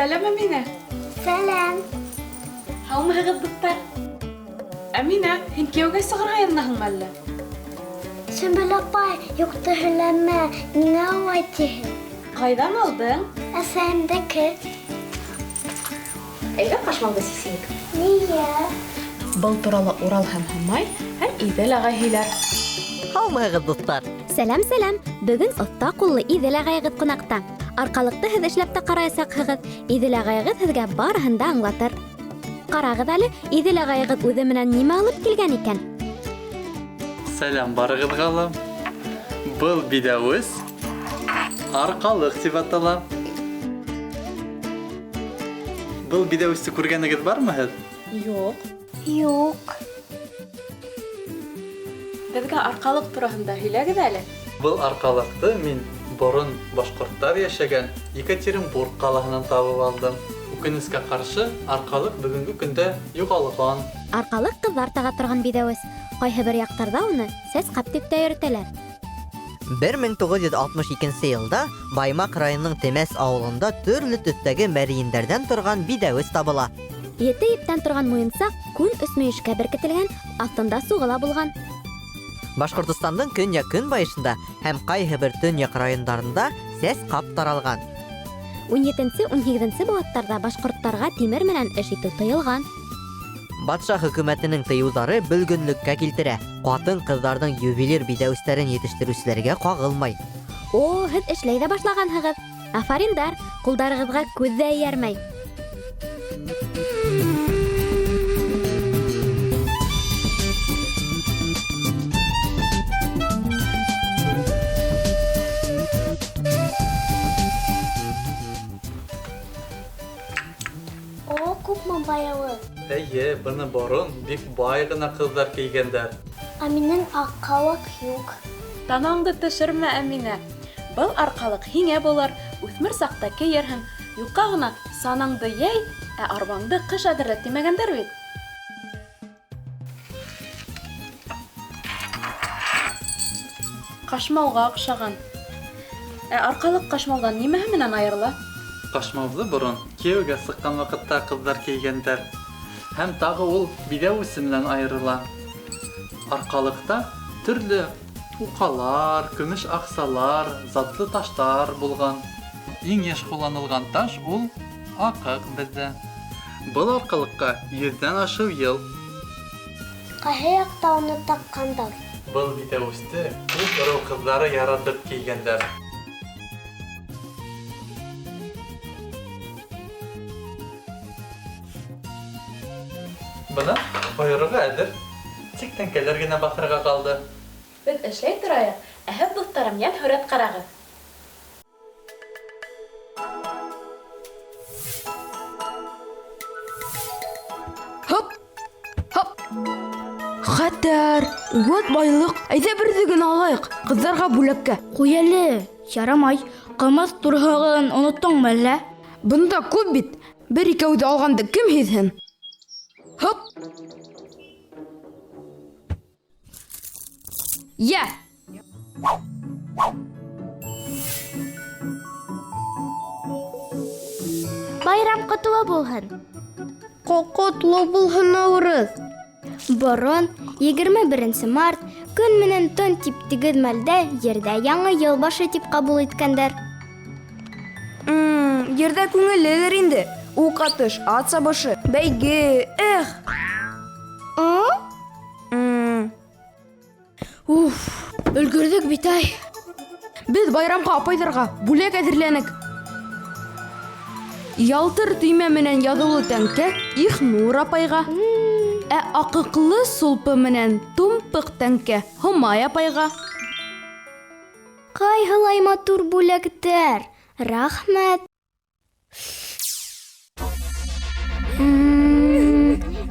Сәләм, Әминә. Сәләм. Һаумыһығыҙ, дуҫтар. Әминә, һин кейәүгә сығырға йыйынаһыңмы әллә? Сөмбөл апай, юҡты һөйләмә, ниңә улай тиһең? Ҡайҙан алдың? Әсәйемдеке. Әйҙә ҡашмауҙы сисейек. Нигә? Был турала Урал һәм Һомай һәм Иҙел ағай һөйләр. Һаумыһығыҙ, дуҫтар! Сәләм, сәләм! Бөгөн оҫта ҡуллы Иҙел ағайығыҙ ҡунаҡта. Арҡалыҡты һеҙ эшләп тә ҡараясаҡһығыҙ. Иҙел ағайығыҙ һеҙгә барыһын да аңлатыр. Ҡарағыҙ әле, Иҙел ағайығыҙ үҙе менән нимә алып килгән икән? Сәләм барығыҙға ла. Был биҙәүес арҡалыҡ тип атала. Был биҙәүесте күргәнегеҙ бармы һеҙ? Юҡ. Юҡ. Беҙгә арҡалыҡ тураһында һөйләгеҙ әле. Был арҡалыҡты мин борон башҡорттар йәшәгән Екатеринбург ҡалаһынан табып алдым. Үкенескә ҡаршы, арҡалыҡ бөгөнгө көндә юғалған. Арҡалыҡ ҡыҙҙар таға торған биҙәүес. Ҡайһы бер яҡтарҙа уны сәсҡап тип тә йөрөтәләр. 1962 нсе йылда Баймаҡ районының Темәс ауылында төрлө төҫтәге мәрйендәрҙән торған биҙәүес табыла. Ете ептән торған муйынсаҡ күн өсмөйөшкә беркетелгән, аҫтында суғы ла булған. Башҡортостандың көньяҡ-көнбайышында һәм ҡайһы бер төньяҡ райондарында сәсҡап таралған. Ун етенсе-ун һигеҙенсе быуаттарҙа башҡорттарға тимер менән эш итеү тыйылған. Батша хөкүмәтенең тыйыуҙары бөлгөнлөккә килтерә, ҡатын-ҡыҙҙарҙың ювелир биҙәүестәрен етештереүселәргә ҡағылмай. О, һеҙ эшләй ҙә башлағанһығыҙ! Афариндар, ҡулдарығыҙға күҙ ҙә эйәрмәй. О, күпме байлыҡ! Эйе, быны борон бик бай ғына ҡыҙҙар кейгәндәр. Ә минең арҡалыҡ юҡ. Танауыңды төшөрмә, Әминә. Был арҡалыҡ һиңә булыр, үҫмер саҡта кейерһең. Юҡҡа ғына санаңды йәй, ә арбаңды ҡыш әҙерлә тимәгәндәр бит. Ҡашмауға оҡшаған. Ә арҡалыҡ ҡашмауҙан нимәһе менән айырыла? Ҡашмауҙы борон кейәүгә сыҡҡан ваҡытта ҡыҙҙар кейгәндәр. Һәм тағы ул биҙәүесе менән айырыла. Арҡалыҡта төрлө уҡалар, көмөш аҡсалар, затлы таштар булған. Иң йыш ҡулланылған таш ул аҡыҡ беҙҙә. Был арҡалыҡҡа йөҙҙән ашыу йыл. Ҡайһы яҡта уны таҡҡандар? Был биҙәүесте күп ырыу ҡыҙҙары яратып кейгәндәр. Бына бойороғо әҙер. Тик тәңкәләр генә баҫырға ҡалды. Беҙ эшләй торайыҡ, ә һеҙ, дуҫтарым, йән һүрәт ҡарағыҙ. Һоп! Һоп! Хәтәр! Үгет байлыҡ! Әйҙә берҙе генә алайыҡ, ҡыҙҙарға бүләккә. Ҡуй әле, ярамай. Ҡымыҙ турһығын оноттоңмо әллә? Бында күп бит. Бер икәүҙе алғанды кем һиҙһен? Һоп! Йә! Байрам ҡотло булһын. Ҡотло булһын Наурыҙ. Борон 21 март көн менән төн тип тигеҙ мәлдә ерҙә яңы йыл башы тип ҡабул иткәндәр. Ерҙә күңеллелер инде. Уҡ атыш, ат сабышы, бәйге, эх! Уф, өлгөрҙөк бит ай. Беҙ байрамға апайҙарға бүләк әҙерләнек. Ялтыр төймә менән яҙыулы тәңкә Ихнур апайға, ә аҡыҡлы сулпы менән тумпыҡ тәңкә Һомай апайға. Ҡайһылай матур бүләктәр! Рәхмәт!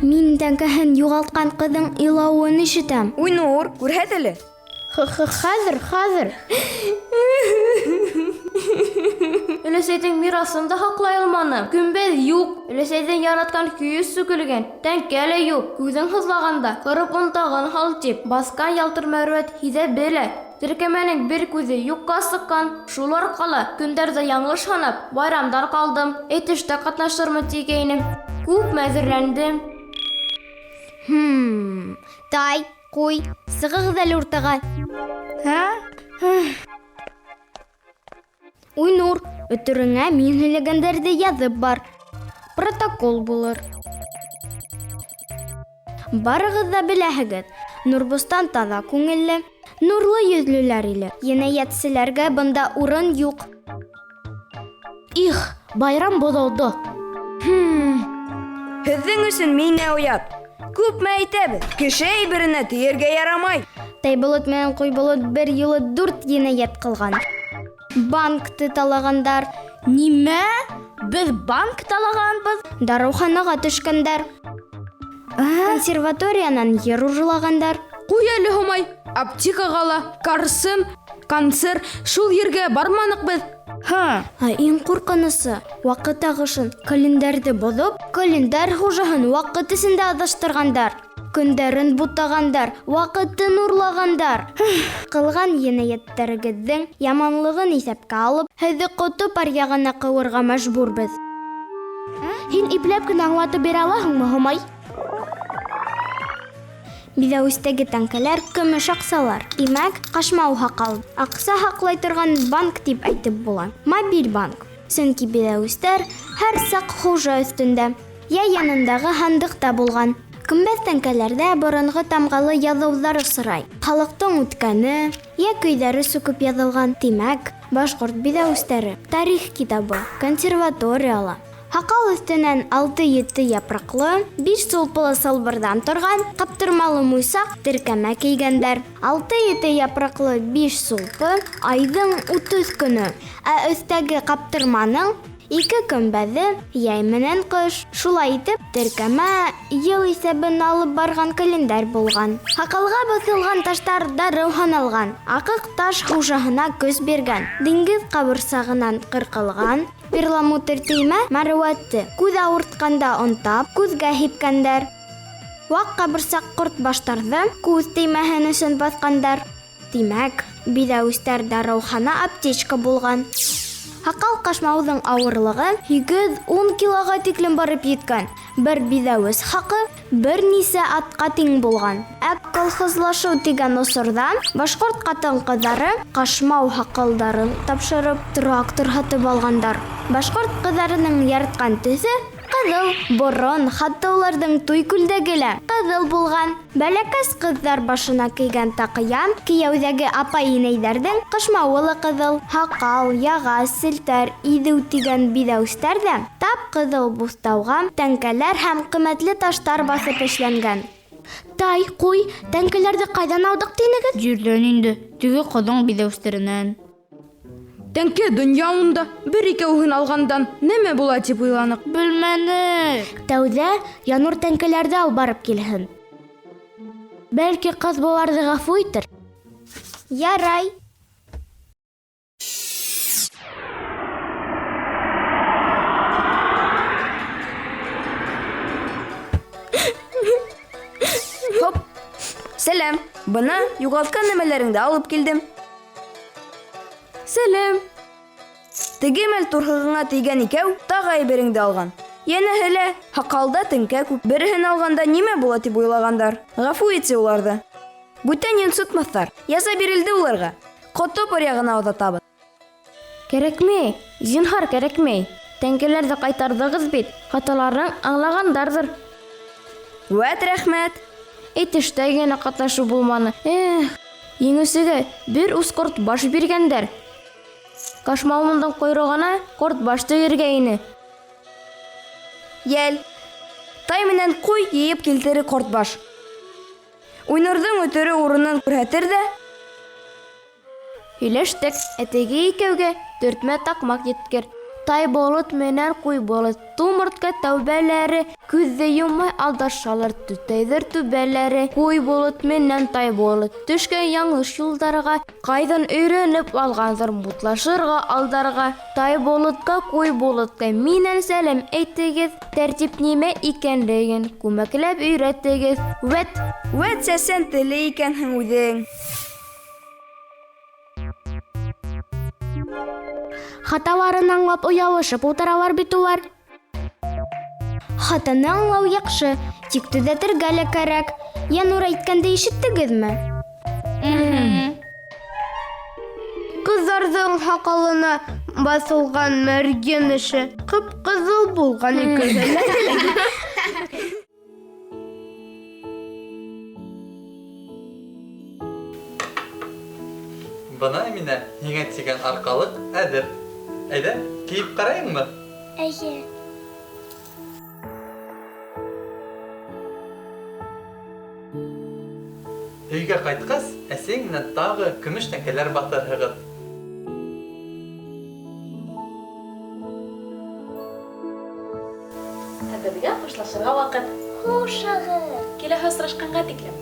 Мин тәңкәһен юғалтҡан ҡыҙҙың илауын ишетәм. Уй, Нур, күрһәт әле. Хәҙер, хәҙер. Өләсәйҙең мирасын да һаҡлай алманым. Көмбәҙ юҡ, өләсәйҙең яратҡан көйө сүкелгән, тәңкә лә юҡ. Күҙең һыҙлағанда ҡырып онтағын һал тип, баҫҡан ялтыр мәрүәт һиҙә белә. Теркәмәнең бер күҙе юҡҡа сыҡҡан. Шул арҡала көндәрҙе яңылыш һанап, байрамдан ҡалдым. Әйтештә ҡатнашырмын тигәйнем. Күпме әҙерләндем. Хм. Тай, ҡуй, сығығыҙ әле уртаға. Һә? Уйнур, өтөрөңә мин һөйләгәндәрҙе яҙып бар. Протокол булыр. Барығыҙ ҙа беләһегеҙ, Нурбостан таҙа күңелле, нурлы йөҙлөләр иле. Енәйәтселәргә бында урын юҡ. Их, байрам боҙолдо. Һеҙҙең өсөн миңә оят. Күпме әйтәбеҙ, кеше әйберенә тейергә ярамай. Тайболот менән Ҡуйболот бер юлы дүрт енәйәт ҡылған. Банкты талағандар. Нимә? Беҙ банк талағанбыҙ? Дарыуханаға төшкәндәр. Консерваториянан ер урлағандар. Ҡуй әле, Һомай, аптекаға ла, карсын, концерт, шул ергә барманыҡ беҙ. Һа. Ә иң ҡурҡынысы, ваҡыт ағышын, календарҙы боҙоп, календарь хужаһын ваҡыт эсендә аҙаштырғандар. Көндәрен бутағандар, ваҡытын урлағандар. Ҡылған енәйәттәрегеҙҙең яманлығын иҫәпкә алып, һеҙҙе ҡотоп аръяғына ҡыуырға мәжбүрбеҙ. Һин ипләп кенә аңлатып бирә алаһыңмы, Һомай? Биҙәүестәге тәңкәләр көмөш аҡсалар. Тимәк, ҡашмау һаҡал. Аҡса һаҡлай торған банк тип әйтеп була. Мобиль банк. Сөнки биҙәүестәр һәр саҡ хужа өҫтөндә, йә янындағы һандыҡта булған. Көмбәҙ тәңкәләрҙә боронғо тамғалы яҙыуҙар осрай. Халыҡтың үткәне, йә көйҙәре сүкеп яҙылған. Тимәк, башҡорт биҙәүестәре, тарих китабы, консерваторияла. Һаҡал өҫтөнән алты-ете япраҡлы, биш сулпылы сылбырҙан торған ҡаптырмалы муйсаҡ теркәмә кейгәндәр. Алты-ете япраҡлы биш сулпы айҙың 30 көнө, ә өҫтәге ҡаптырманың ике көмбәҙе йәй менән ҡыш. Шулай итеп, теркәмә йыл иҫәбен алып барған календарь булған. Һаҡалға баҫылған таштар дарыу һаналған. Аҡыҡ таш хужаһына көс биргән. Диңгеҙ ҡабырсағынан ҡырҡылған перламутр төймә мәрүәтте күҙ ауыртҡанда онтап, күҙгә һипкәндәр. Ваҡ ҡабырсаҡ ҡорт баштарҙы күҙ теймәһен өсөн баҫҡандар. Тимәк, биҙәүестәр дарыухана аптечка булған. Һаҡал ҡашмауҙың ауырлығы 8-10 килоға тиклем барып еткән. Бер биҙәүес хаҡы бер нисә атҡа тиң булған. Ә колхозлашыу тигән осорҙа башҡорт ҡатын-ҡыҙҙары ҡашмау һаҡалдарын тапшырып трактор һатып алғандар. Башҡорт ҡыҙҙарының яратҡан төҫө ҡыҙыл, борон, хатта уларҙың туй күлдәге лә ҡыҙыл булған. Бәләкәс ҡыҙҙар башына кейгән таҡыя, кейәүҙәге апай-инәйҙәрҙең ҡашмауы ла ҡыҙыл. Һаҡал, яға, селтәр, иҙеү тигән биҙәүестәр ҙә тап ҡыҙыл буҫтауға тәңкәләр һәм ҡиммәтле таштар баҫып эшләнгән. Тай, ҡуй, тәңкәләрҙе ҡайҙан алдыҡ тинегеҙ? Ерҙән инде, теге ҡыҙҙың биҙәүестәренән. Тәңкә донъя унда, бер икәүһен алғандан нәмә була тип уйланыҡ. Белмәнек. Тәүҙә Янур тәңкәләрҙе алып барып килһен. Бәлки ҡыҙ быларҙы ғәфү итер. Ярай. Хоп. Сәләм. Бына юғалтҡан нәмәләреңде алып килдем. Сәләм. Теге мәл турһығыңа тейгән икәү тағы әйбереңде алған. Йәнәһе лә, һаҡалда теңкә күп. Береһен алғанда нимә була тип уйлағандар. Ғәфү итсе уларҙы. Бүтән йонсотмаҫтар. Яза бирелде уларға. Ҡотоп аръяғына оҙатабыҙ. Кәрәкмәй, зинһар кәрәкмәй. Тәңкәләрҙе ҡайтарҙығыҙ бит, хаталарын аңлағандарҙыр. Вәт рәхмәт. Әйтештә генә ҡатнашыу булманы. Эх, еңеүсегә бер ус ҡорт баш биргәндәр. Ҡашмауымдың ҡойроғона ҡорт баш төйөргә ине. Йәл. Тай менән ҡуй йыйып килтерер ҡорт баш. Уйнурҙың өтөрө урынын күрһәтер ҙә. Һөйләштек, ә теге икәүгә төртмә таҡмаҡ еткер. Тай болот менән ҡуй болот, тумыртҡа тәүбәләре, күҙҙе йоммай алдашалар, түтәйҙер түбәләре. Ҡуй болот менән тай болот, төшкән яңылыш юлдарға, ҡайҙан өйрәнеп алғандар мутлашырға алдарға. Тай болотҡа, ҡуй болотҡа минән сәләм әйтегеҙ, тәртип нимә икәнлеген күмәкләп өйрәтегеҙ. Вәт! Вәт сәсән теле икәнһең үҙең. Хаталарын аңлап оялышып ултыралар бит улар. Хатаны аңлау яҡшы, тик төҙәтергә лә кәрәк. Янур әйткәнде ишеттегеҙме? Ҡыҙҙарҙың һаҡалына баҫылған мәрйен эше ҡып-ҡыҙыл булған икән. Бына, Әминә, һиңә тигән арҡалыҡ әҙер. Әйҙә, кейеп ҡарайыңмы? Эйе. Өйгә ҡайтҡас, әсәйең менән тағы көмөш тәңкәләр баҫырһығыҙ. Ә беҙгә хушлашырға ваҡыт. Хушығыҙ. Киләһе осрашҡанға тиклем.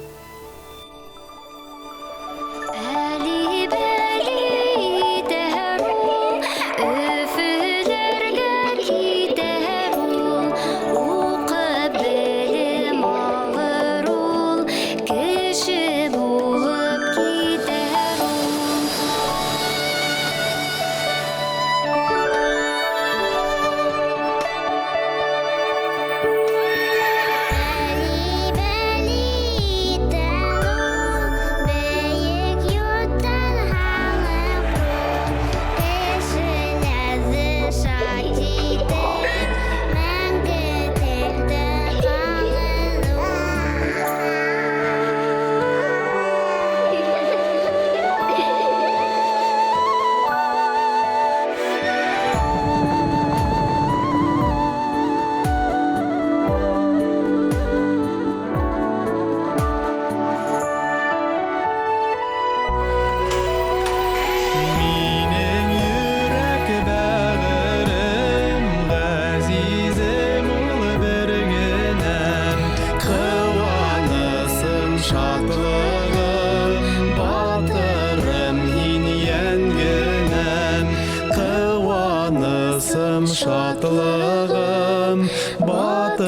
Минең йөрәк бәғерем, ғәзизем ул бер генәм. Ҡыуанысым, шатлығым, батырым һин йәнгенәм. Ҡыуанысым, шатлығым, батырым.